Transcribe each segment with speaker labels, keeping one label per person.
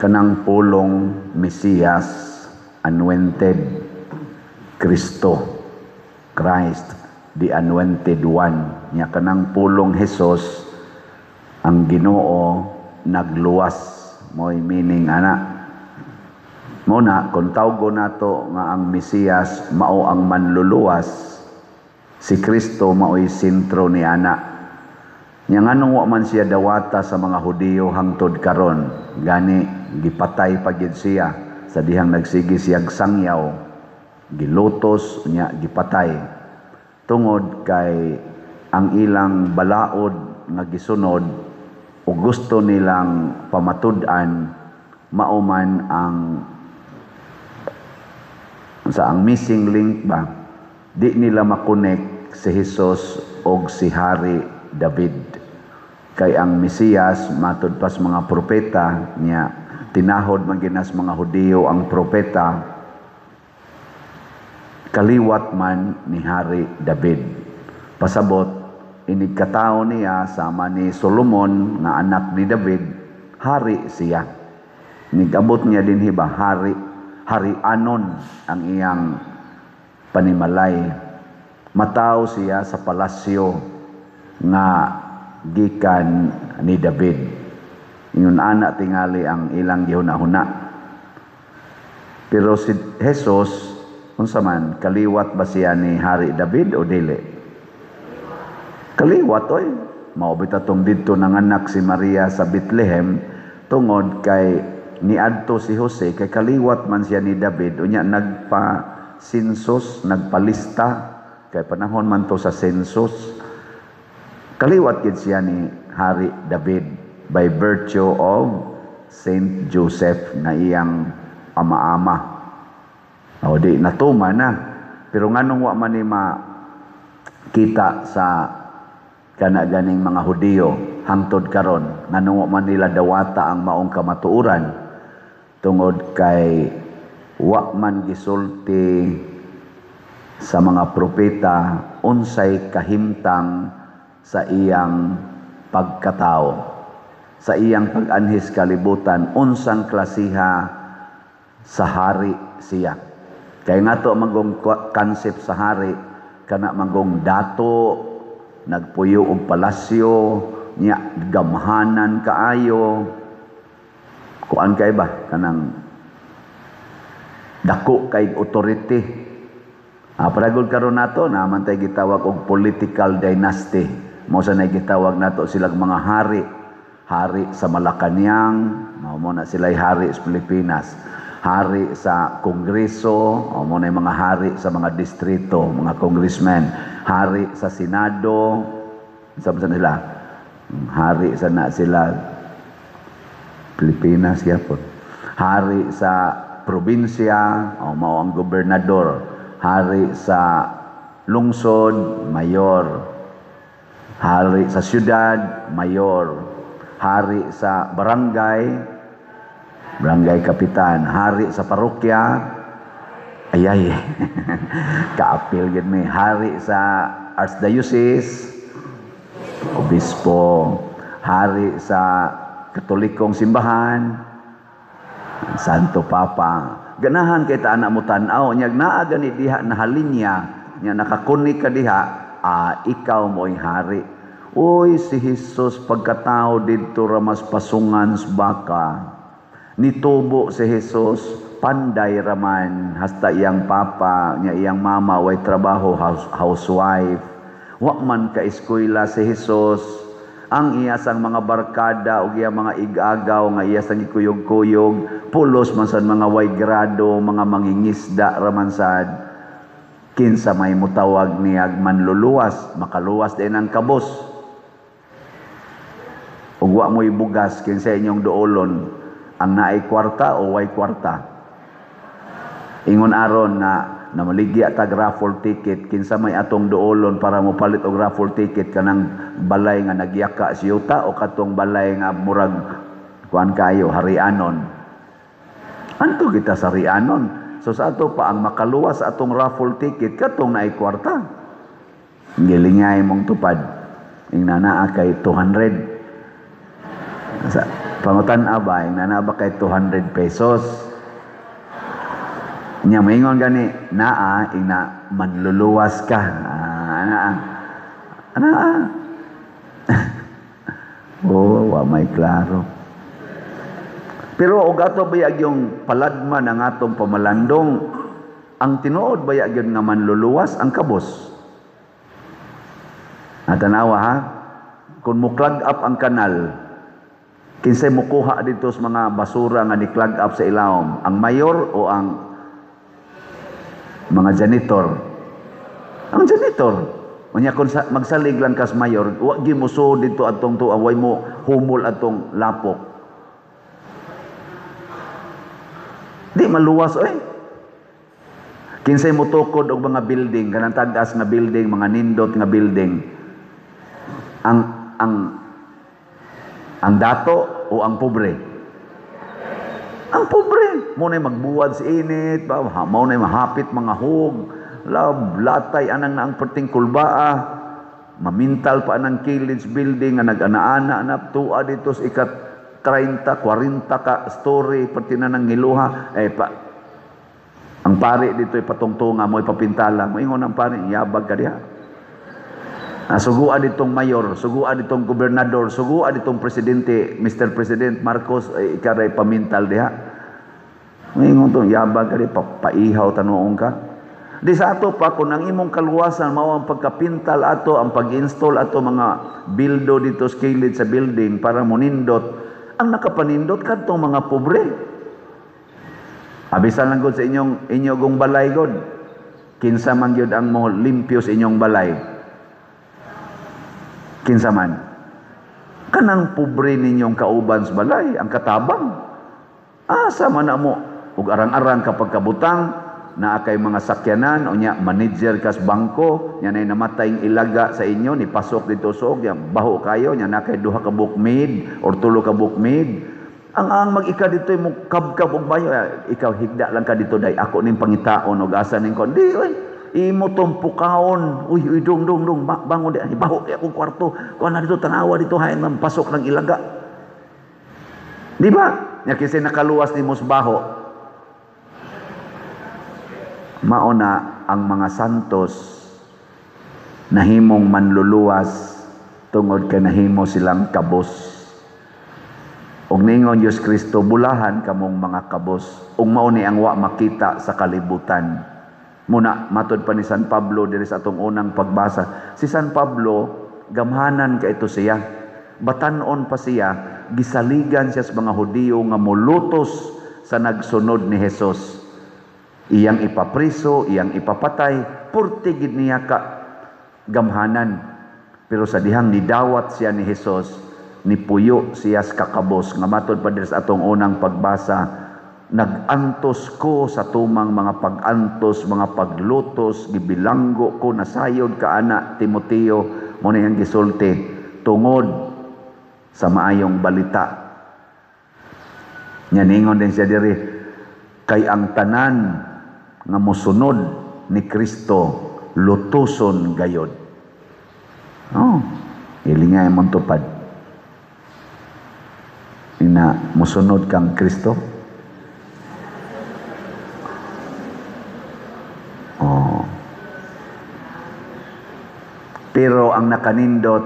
Speaker 1: Kanang pulong Mesiyas, anointed, Kristo, Christ, the anointed one. Nya kanang pulong Jesus, ang Ginoo nagluwas, mo'y meaning ana. Mao na kung tawgo nato nga ang Mesiyas mao ang manluluwas, si Kristo mao'y sentro ni ana. Nya nganong wa man siya dawata sa mga Hudiyo hangtod karon? Gani gipatay pa gyud siya sa dihang nagsige siyag sangyaw, gilutos nya gipatay. Tungod kay ang ilang balaod nga gisunod o gusto nilang pamatud-an mao man ang sa ang missing link ba, di nila makonek si Jesus og si Hari David. Kay ang Mesiyas, matud pas mga propeta niya, tinahod man ginas mga Hudiyo ang propeta, kaliwat man ni Hari David. Pasabot, inig katao niya sama ni Solomon nga anak ni David, hari siya. Nigabot niya dinhi ba, hari, hari anon ang iyang panimalay. Mataw siya sa palasyo nga gikan ni David. Ingon ana tingali ang ilang gihuna-huna. Pero si Jesus, unsa man, kaliwat ba siya ni Hari David o dili? Kaliwat oy. Mao bitaw tong didto nanganak si Maria sa Bethlehem tungod kay niadto si Jose kay kaliwat man siya ni David, unya nagpa census, nagpalista kay panahon man to sa census. Kaliwat gid siya ni Hari David by virtue of Saint Joseph nga iyang ama-ama. O di natuma na. Pero nganong wa man ni makita sa kana ganing mga Hudiyo hangtod karon? Nganong wa man nila dawata ang maong kamatuoran? Tungod kay wa man gisulti sa mga propeta unsay kahimtang sa iyang pagkatao, sa iyang pag-anhis kalibutan, unsang klasiha sa hari siya. Kay nga to manggong concept sa hari, kana manggong dato, nagpuyo og palasyo nya, gamhanan kaayo, kuan kay ba, kanang dako kay authority. Paragol karon nato naman tay gitawag og political dynasty. Mao sa nay gitawag nato silang mga hari. Hari sa Malacañang, mao mo na sila'y hari sa Pilipinas. Hari sa Kongreso, mao mo na yung mga hari sa mga distrito, mga congressmen. Hari sa Senado, sa sila? Hari sa na sila Pilipinas gyapon. Hari sa probinsya, o mao ang gobernador. Hari sa lungsod, mayor. Hari sa syudad, mayor. Hari sa barangay, barangay kapitan. Hari sa parokya, ayay, kaapil gid mi. Hari sa archdiocese, obispo. Hari sa Katolikong simbahan, Santo Papa. Ganahan kay ta anak mo tan-aw, nya naa gani diha na halinya, nya nakakunik ka diha, ikaw mo'y hari. Uy, si Jesus pagkatao didto ra mas pasungan sa baka. Nitubo si Jesus, panday raman, hasta iyang papa, nya iyang mama way trabaho, housewife. Wa man ka eskwela si Jesus. Ang iya sang mga barkada o iya mga igagaw nga iya sang gikuyog-kuyog, pulos man sad mga way grado, mga mangingisda raman sad. Kinsa may mutawag niyag manluluwas, makaluwas din ang kabos. Ug wa mo'y bugas, kinsa inyong duolon, ang naay kwarta o way kwarta? Ingon aron nga namaligya tag raffle ticket, kinsa may atong duolon para mopalit og raffle ticket, kanang balay nga nagyaka si yuta o katong balay nga murag kuan kayo, harianon? Anto kita sa harianon. So sa ato pa ang makaluwas sa atong raffle ticket katong naay kwarta. Gilingay mong tupad. Ing nanaa kay 200. Sa Pangutan-a ba, naa ba kay 200 pesos? Nya maingon gani, naa, ina manluluwas ka. Ah, naa. Naa. Oh, wa may klaro. Pero og ato bayag yung paladman ang atong pamalandong, ang tinuod bayag yun nga manluluwas ang kabos. Natanawa ha? Kung mo-clog up ang kanal, kinsay mukuha dito sa mga basura nga ni-clog up sa ilawom? Ang mayor o ang mga janitor? Ang janitor. Unya kung magsalig lang kas mayor, wa gyud mo suod dito atong tuwa, way mo humol atong lapok. Di maluwas oy. Kinsay motukod og mga building, kanang tag-as nga building, mga nindot nga building. Ang dato o ang pobre? Ang pobre. Mo na'y magbuwad sa init, mao na'y mahapit mga hug, lab, latay anang na ang perting kulbaa, mamintal pa anang kilid building nga nag-ana-ana na tuwa dito sa ikat 30, 40 ka story, perti na nang ngiluha. Eh, pa, ang pari dito ipatungtunga mo, ipapintala mo. Ingon ang pari, yabag ka diha. Sugua ditong mayor, sugua ditong gobernador, sugua ditong presidente, Mr. President Marcos, eh, ikaray pamintal diha. Ingon tong yabag ka diha, paihaw tanuong ka. Di sa ato pa, kung ang imong kaluwasan, mao ang pagkapintal ato, ang pag-install ato mga bildo dito sa kilid sa building para monindot, ang nakapanindot kadtong mga pobre. Abisan lang gud sa inyong balay god. Kinsa man gyud ang mo limpyo sa inyong balay? Kinsa man? Kanang pobre ninyong kauban sa balay, ang katabang. Asa man na mo ug arang-arang kapag kabutang, naa kay mga sakyanan, unya manager kas bangko, nya nay namatay ilaga sa inyo, ni pasok dito suog, nya baho kayo, nya na kay duha ka bookmaid or tulo ka bookmaid. Ang mag-ika dito mo kabkab og bayo, ikaw higda lang ka dito day, ako ning pangitaon og asa ning kon. Di oy, imo tong pukaon. Uy, uy, dong dong dong, bangon di, baho di akong kwarto. Kuan na dito, tanawa dito hain man pasok ng ilaga. Di ba? Nya kasi nakaluwas ni baho. Mauna ang mga santos nahimong manluluwas tungod kay nahimo silang kabos. Og ningon Diyos Kristo, bulahan kamong mga kabos ug mao ni ang wa makita sa kalibutan. Muna matod pa ni San Pablo diri sa atong unang pagbasa. Si San Pablo gamhanan ka ito siya. Batan-on pa siya, gisaligan siya sa mga Hudiyo nga molutos sa nagsunod ni Jesus. Iyang ipapriso, iyang ipapatay, purti gid niya ka gamhanan. Pero sa dihang nidawat siya ni Jesus, nipuyo siya sa kakabos. Nga matod pa diri sa atong unang pagbasa, nag-antos ko sa tumang mga pag-antos, mga paglutos, gibilanggo ko, nasayod ka ana Timoteo, mo na iyang gisulti, tungod sa maayong balita. Nya ningon din siya diri, kay ang tanan nga mosunod ni Kristo lutuson gayod. Oh, ilingay mong tupad. Ina mosunod kang Kristo. Oh. Pero ang nakanindot,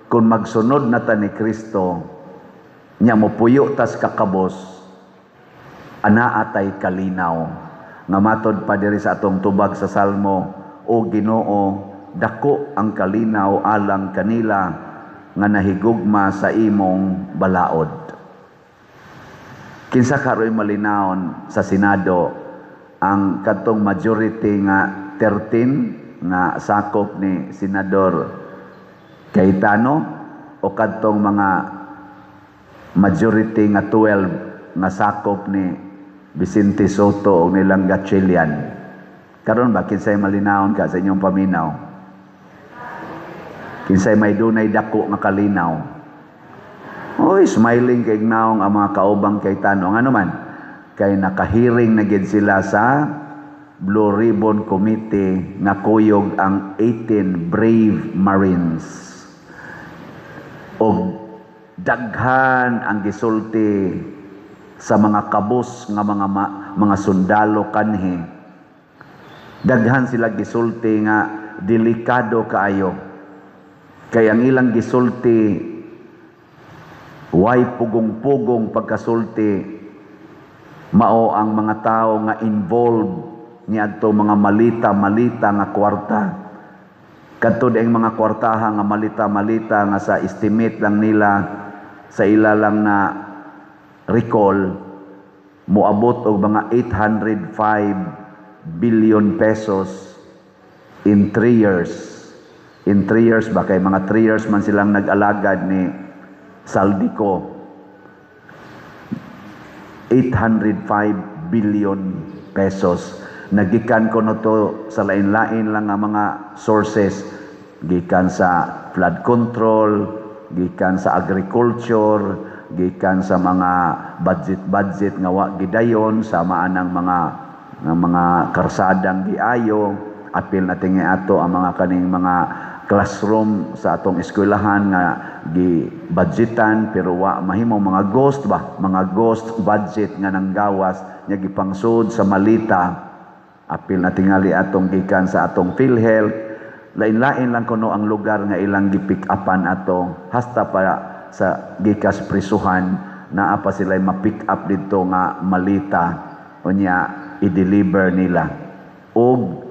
Speaker 1: kung magsunod na ta ni Kristo, nya mopuyo tas kakabos, anaa tay kalinaw. Nga matod pa diri sa atong tubag sa Salmo, O Ginoo, dako ang kalinaw alang kanila nga nahigugma sa imong balaod. Kinsa karoy malinawon sa Senado ang kadtong majority nga 13 nga sakop ni Senador Cayetano o kadtong mga majority nga 12 nga sakop ni Vicente Soto o nilang Gatchalian? Karon ba kinsay malinawon ka sa inyong paminaw? Kinsay may dunay dako nga kalinaw? Oy, smiling kay naong ang mga kaubang Cayetano. Ngano man? Kay nakahiring na gid sila sa Blue Ribbon Committee nga kuyog ang 18 brave Marines. Og Daghan ang gisulti sa mga kabus nga mga sundalo kanhi. Daghan sila gisulti nga delikado kaayo. Kay ang ilang gisulti way pugong-pugong pagkasulti, mao ang mga tao nga involved niadto mga malita-malita nga kwarta. Kadto ang mga kwartaha nga malita-malita nga sa estimate lang nila, sa ila lang na recall, moabot og mga 805 billion pesos in 3 years. In 3 years ba, kay mga 3 years man silang nag-alagad ni Zaldy Co. 805 billion pesos. Nagikan ko no to sa lain-lain lang nga mga sources, gikan sa flood control, gikan sa agriculture, gikan sa mga budget-budget nga wa gidayon, sama anang mga karsadang giayo, apil na tingi ato ang mga kaning mga classroom sa atong eskwelahan nga gi-budgetan pero wa mahimo, mga ghost ba, mga ghost budget nga nanggawas nya gipangsud sa malita. Apil na tingali atong gikan sa atong PhilHealth. Lain-lain lang kuno ang lugar nga ilang gi-pick upan ato, hasta pa sa gikas prisuhan naa pa sila ma-pick up didto nga malita, unya i-deliver nila. Og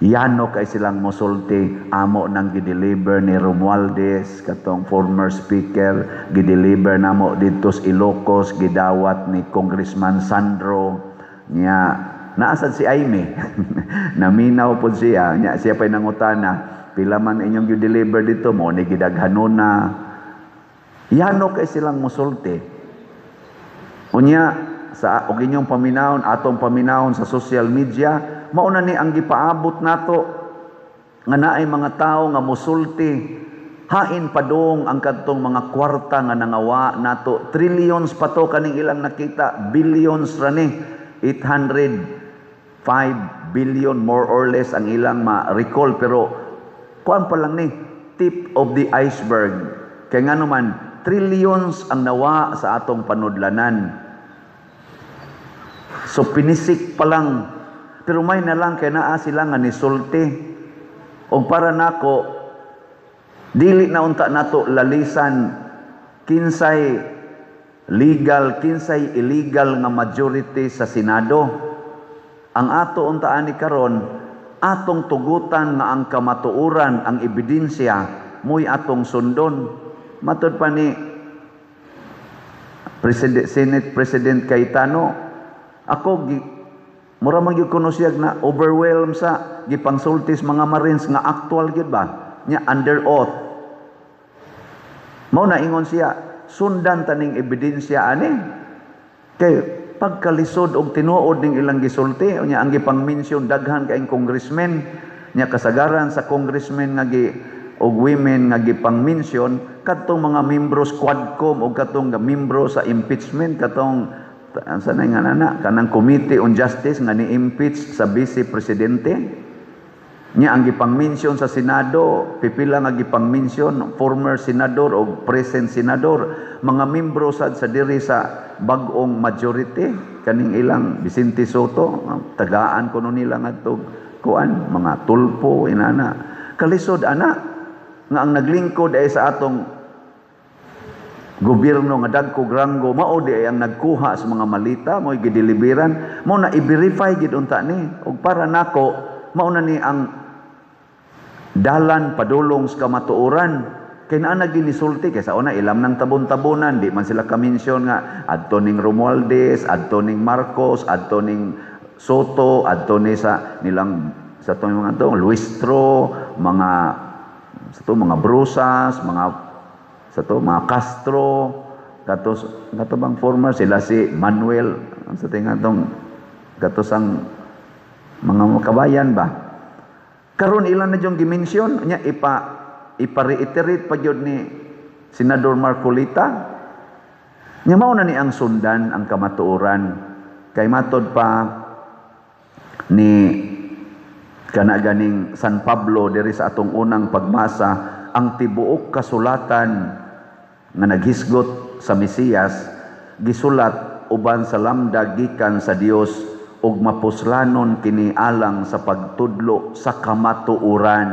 Speaker 1: yano kay silang mosulti, amo nang gi-deliver ni Romualdez, katong former speaker, gi-deliver namo didto sa Ilocos, gidawat ni Congressman Sandro. Nya naasad si Aimee, naminaw pod siya. Nya siya pa'y nangutana, "Pila man inyong gi-deliver dito?" Mo ni gidaghanona. Yano kay silang mosulti. Unya sa og inyong paminawon, atong paminawon sa social media, mao na ni ang gipaabot nato nga naay mga tawo nga mosulti hain padung ang kadtong mga kwarta nga nangawa nato. Trillions pa to kaning ilang nakita, billions ra ni. 805 billion more or less ang ilang ma-recall, pero kuan pa lang ni, tip of the iceberg, kay ngano man trillions ang nawa sa atong panudlanan. So pinisik pa lang, pero may na lang kay naa sila nga nisulti. Og para nako, dili na unta nato lalisan kinsay legal, kinsay illegal nga majority sa Senado. Ang ato unta ani karon, atong tugutan nga ang kamatuoran, ang ebidensya mo'y atong sundon. Matud pa ni President, Senate President Cayetano, ako gi, mura man gyud kuno siya na overwhelm sa gipangsultis mga Marines nga actual gyud ba nya under oath. Mao na ingon siya, sundan taning ebidensya ani kay pagkalisod og tinuod ning ilang gisulti. Unya ang gipang-mention, daghan kaayong congressmen. Nya kasagaran sa congressmen nga gi og women nga gipang-mention, kadtong mga membros Quadcom o katong nga membro sa impeachment, katong sa na nga nana kanang Committee on Justice nga ni-impeach sa vice presidente. Nya ang gipang-mention sa Senado, pipila nga gipang-mention, former senador o present senador, mga membro sad sa diri sa bag-ong majority, kaning ilang Vicente Sotto, tagaan kuno nila ngadto kuan, mga Tulfo inana. Kalisod ana nga ang naglingkod ay sa atong gobyerno nga dagko ranggo, mao di ay ang nagkuha sa mga malita, mo'y gideliveran. Mao na i-verify gid unta ni. Og para nako, mao na ni ang dalan padulong sa kamatuoran, kay naa na ginisulti. Kay sa una ilam ng tabon-tabonan, di man sila ka-mention nga adto ning Romualdez, adto ning Marcos, adto ning Sotto, adto ni sa nilang sa tong mga to Luistro, mga sa to mga Brosas, mga sa to mga Castro, katos kato bang former sila si Manuel, ang sa tinga tong katos ang mga kabayan ba. Karon ilan na yung gi-mention nya, ipa-reiterate pa gyud ni Senador Marcoleta. Nya mao na ni ang sundan ang kamatuoran, kay matod pa ni kana ganing San Pablo diri sa atong unang pagbasa, ang tibuok kasulatan nga naghisgot sa Mesiyas gisulat uban sa lamdag gikan sa Dios ug mapuslanon kini alang sa pagtudlo sa kamatuoran.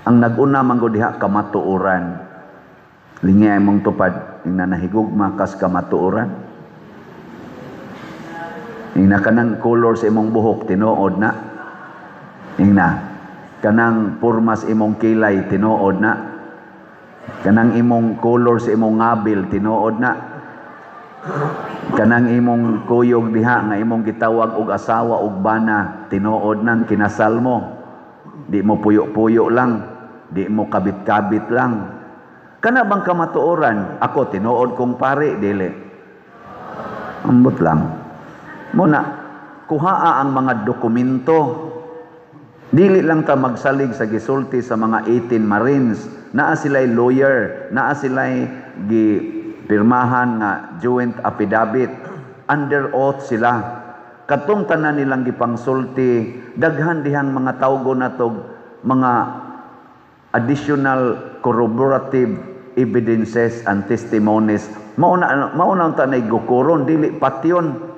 Speaker 1: Ang nag-una man gud diha, kamatuoran. Lingi ay mong tupad, ingna, nahigugma kas kamatuoran? Ingna, kanang color sa imong buhok, tinuod na? Ingna, kanang pormas imong kilay, tinuod na? Kanang imong color sa imong ngabil, tinuod na? Kanang imong kuyog diha nga imong gitawag og asawa og bana, tinuod nang kinasal mo? Di mo puyo-puyo lang, di mo kabit-kabit lang. Kana bang kamatuoran? Ako, tinuod kong pare, dili? Ambot lang. Muna, kuhaa ang mga dokumento. Dili lang ta magsalig sa gisulti sa mga 18 Marines. Naa sila'y lawyer, naa sila'y gipirmahan nga joint affidavit. Under oath sila. Katong tanan nilang gipangsulti, daghan dihang mga tawgo natog mga additional corroborative evidences and testimonies. Mao na unta nay gukuron, dili patyon.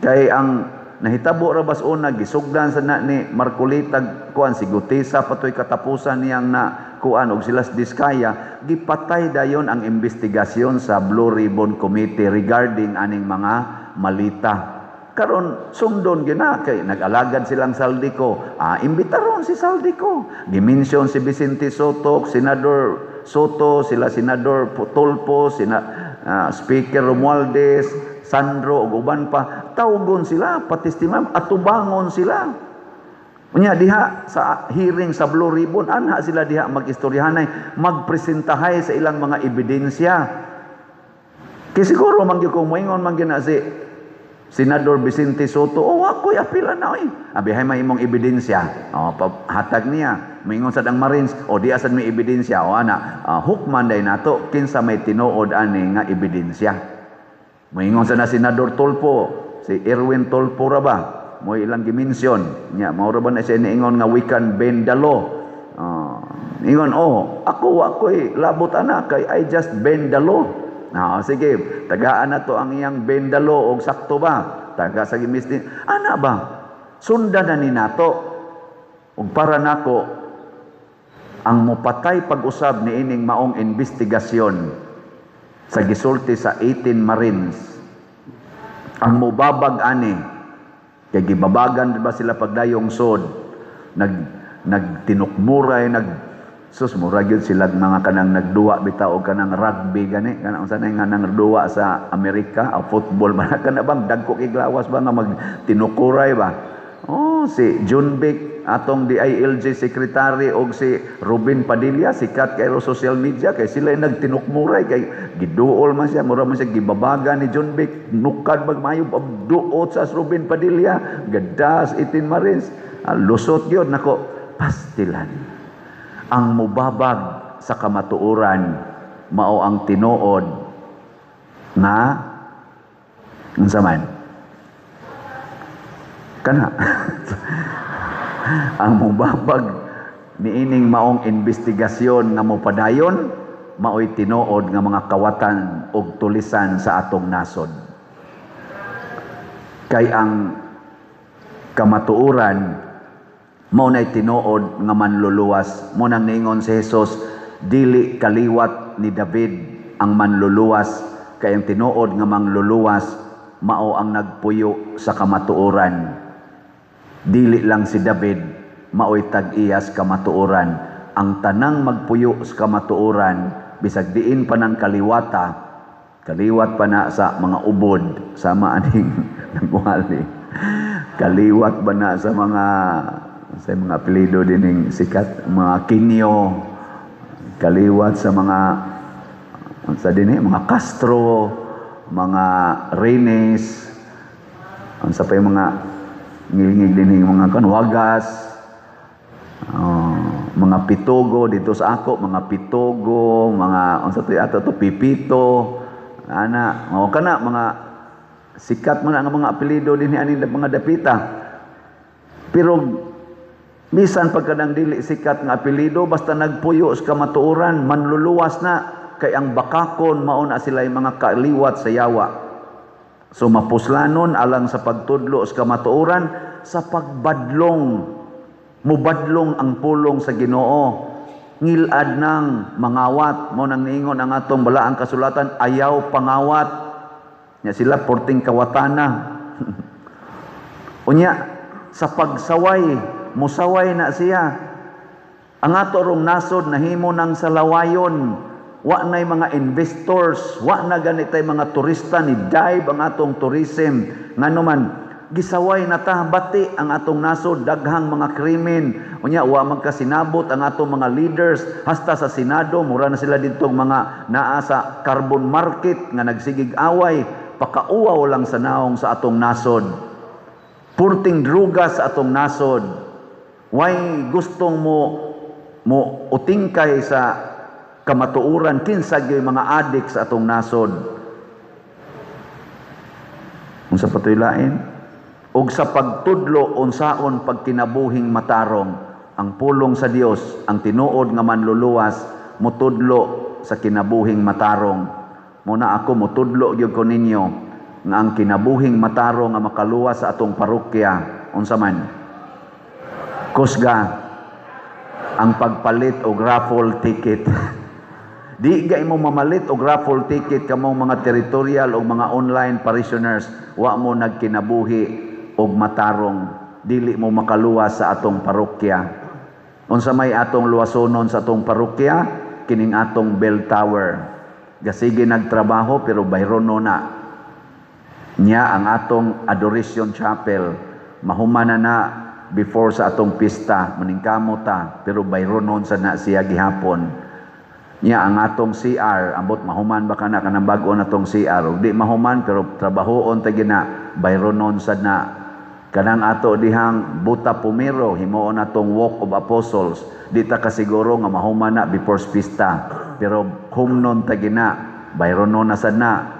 Speaker 1: Kay ang nahitabo ra bas una, gisugdan sa na ni Marcoleta kuan, si Guteza patoy katapusan niyang na kuan og sila sa Diskaya, gipatay dayon ang investigasyon sa Blue Ribbon Committee regarding aning mga malita. Karon sundon gina kay nag-alagad silang Zaldy Co. Ah, imbitaron si Zaldy Co. Gimension si Vicente Soto, Senador Sotto, sila Senador Tulfo, sina Speaker Romualdez, Sandro ug uban pa. Tawgon sila, patestimam, atubangon sila. Unya diha sa hearing sa Blue Ribbon, anha sila diha mag-istoryahanay, magpresentahay sa ilang mga ebidensya. Kay siguro man gyud kung moingon man gyud na si Senador Vicente Sotto, "Oh, ako'y apila na oy." "Abi hay may imong ebidensya." Oh, hatag niya. Moingon sad ang Marines, "O di asad may ebidensya." O ana, hukman day nato kinsa may tinuod ani nga ebidensya. Moingon sa na Senador Tulfo, si Erwin Tulfo ra ba? Mo ilang gimension. Nya mao ra ba na siya niingon nga we can bend the law? Ingon, "Oh, ako ako'y labot ana kay I just bend the law." Ah, sige, tagaan na to ang iyang bend the law og sakto ba? Taga sa gimis din. Ana ba? Sundan na ni nato. Ug para nako, ang mopatay pag-usab ni ining maong investigasyon sa gisulti sa 18 Marines, ang mubabag ani, kay gibabagan ba sila pagdayong sod, nagtinukmuray, sus, mura gyud sila mga kanang nagduwa bitaw og kanang rugby gani, kanang unsa na nga nang duwa sa Amerika o football ba, kana bang dagko kay glawas ba nga magtinukuray ba. Oh, si Jonvic, atong DILG secretary, og si Robin Padilla, sikat kay social media kay sila ay nagtinukmuray kay giduol man siya, mura man siya gibabagan ni Jonvic, nukad magmayo duot sa Robin Padilla, gadas 18 Marines. Ah, lusot yun nako, pastilan. Ang mubabag sa kamatuoran mao ang tinuod nga unsa man kana. Ang mubabag niining maong investigasyon nga mopadayon maoy tinuod nga mga kawatan og tulisan sa atong nasod, kay ang kamatuoran mao nay tinuod nga manluluwas. Mo nang niingon si Jesus, dili kaliwat ni David ang manluluwas, kay ang tinuod nga manluluwas mao ang nagpuyo sa kamatuoran. Dili lang si David maoy tag-iyas kamatuoran. Ang tanang magpuyo sa kamatuoran, bisag diin pa ng kaliwata, kaliwat pa na sa mga ubod sama aning nagwali, kaliwat ba na sa mga apelyido dining sikat, mga Quinio, kaliwat sa mga sa dinhi, mga Castro, mga Reyes, ang sa pa yung mga ngilingig dinhi, mga kan Wagas, oh, mga Pitogo dito sa ako, mga Pitogo, mga unsa to ato to, Pipito ana, o kana mga sikat man ang mga apelyido dinhi ani mga dapita. Pero bisan pagkadang dili sikat nga apelyido, basta nagpuyo sa kamatuoran, manluluwas na. Kay ang bakakon, mao na sila mga kaliwat sa yawa. So mapuslanon alang sa pagtudlo sa kamatuoran, sa pagbadlong, mubadlong ang pulong sa Ginoo, ngilad nang mangawat. Mao nang niingon ang atong balaang kasulatan, "Ayaw pangawat." Nya sila porting kawatana. Unya sa pagsaway, musaway na siya. Ang ato rong nasod nahimo ng salawayon. Wa na'y mga investors, wa na ganitay mga turista, ni dive ang atong tourism. Ngano man, gisaway na ta, bati ang atong nasod, daghang mga krimen. Unya wa magkasinabot ang atong mga leaders, hasta sa Senado mura na sila ditong mga naa sa carbon market nga nagsigig away. Pakauwaw lang sa naong sa atong nasod. Purting druga sa atong nasod. Way gustong mo mo utingkay sa kamatuoran, kinsa gyud mga adik sa atong nasod. Unsa pa to'y lain? Og sa pagtudlo unsaon pagkinabuhing matarong. Ang pulong sa Dios, ang tinuod nga manluluwas, mutudlo sa kinabuhing matarong. Muna ako mutudlo gyud ko ninyo nga ang kinabuhing matarong nga makaluwas sa atong parokya, unsa man? Kusga ang pagpalit og raffle ticket. Di gay mo mamalit og raffle ticket kamong mga territorial o mga online parishioners, wa mo nagkinabuhi og matarong, dili mo makaluwas sa atong parokya. Unsa may atong luwasonon sa atong parokya? Kining atong bell tower. Gasige nagtrabaho pero bayrono na. Nya ang atong Adoration Chapel, mahuman na na before sa atong pista, maningkamo ta, pero bayronon sa na siya gihapon. Nya ang atong CR, ambot mahuman ba kana kanang bag-o na tong CR? Ug di mahuman pero trabahoon ta gina, bayronon sad na. Kanang ato dihang Buta Pumiro, himuon atong Walk of Apostles, di ta kasiguro nga mahuman na before pista, pero humnon ta gina, bayronon na sad na.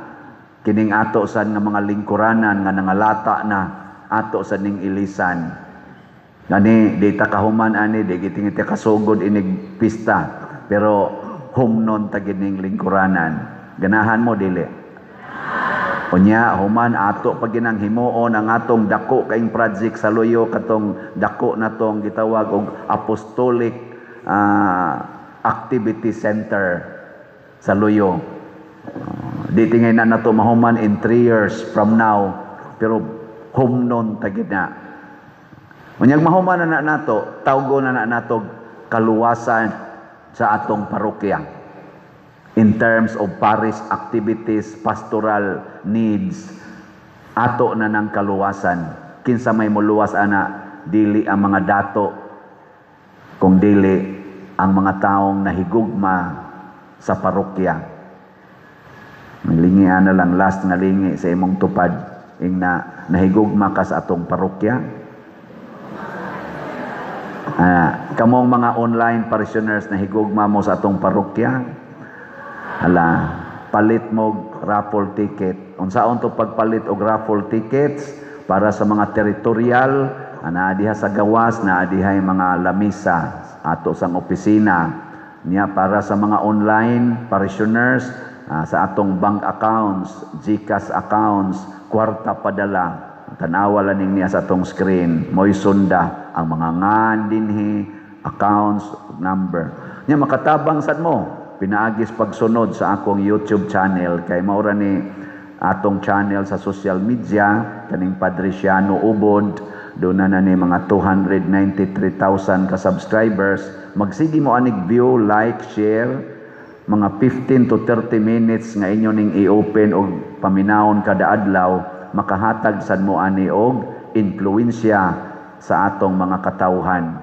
Speaker 1: Kining ato sad nga mga lingkuranan nga nangalata na, ato sad ning ilisan. Gani di ta kahuman ani, di gitingit kasugod inig pista, pero humnon ta gining lingkuranan. Ganahan mo, dili? Unya human, ato pa ginang himuon ang atong dako kaing project sa Luyo, katong dako natong gitawag og Apostolic Activity Center sa Luyo. Di tingay na nato mahuman in 3 years from now, pero humnon ta gina. Unyag mahuman na na nato, tawgo na na nato kaluwasan sa atong parokya in terms of parish activities, pastoral needs, ato na ng kaluwasan. Kinsa may muluwas ana? Dili ang mga dato, kung dili ang mga taong nahigugma sa parokya. Lingi na lang, last nga lingi sa imong tupad, ing na nahigugma ka sa atong parokya. Kamong mga online parishioners, nahigugma mo sa atong parokya? Hala, palit mo raffle ticket. Unsaon to pagpalit og raffle tickets? Para sa mga territorial, naa diha sa gawas, naa diha mga lamisa ato sang opisina. Niya para sa mga online parishioners, sa atong bank accounts, GCash accounts, kwarta padala. Tanawa lang niya sa atong screen, mo'y sunda ang mga ngan dinhi, accounts number. Nya makatabang sad mo pinaagis pagsunod sa akong YouTube channel, kay maura ni atong channel sa social media, kaning Padre Siano Ubod. Doon na na ni mga 293,000 ka subscribers. Magsige mo anig view, like, share, mga 15 to 30 minutes nga inyo ning i-open og paminawon kada adlaw, makahatag sad mo ani og influensya sa atong mga katawhan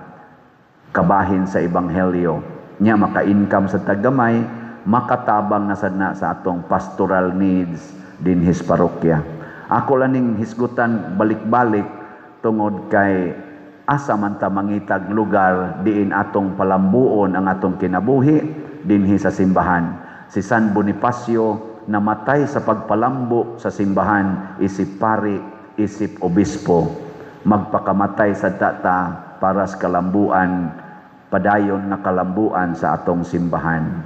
Speaker 1: kabahin sa ebanghelyo. Nya maka-income sa tagamay, makatabang na sad na sa atong pastoral needs dinhis parokya. Ako lang ning hisgutan balik-balik tungod kay asa man ta mangitag lugar diin atong palambuon ang atong kinabuhi? Dinhi sa simbahan. Si San Bonifacio namatay sa pagpalambo sa simbahan isip pari, isip obispo. Magpakamatay sa tata para sa kalambuan, padayon nga kalambuan sa atong simbahan.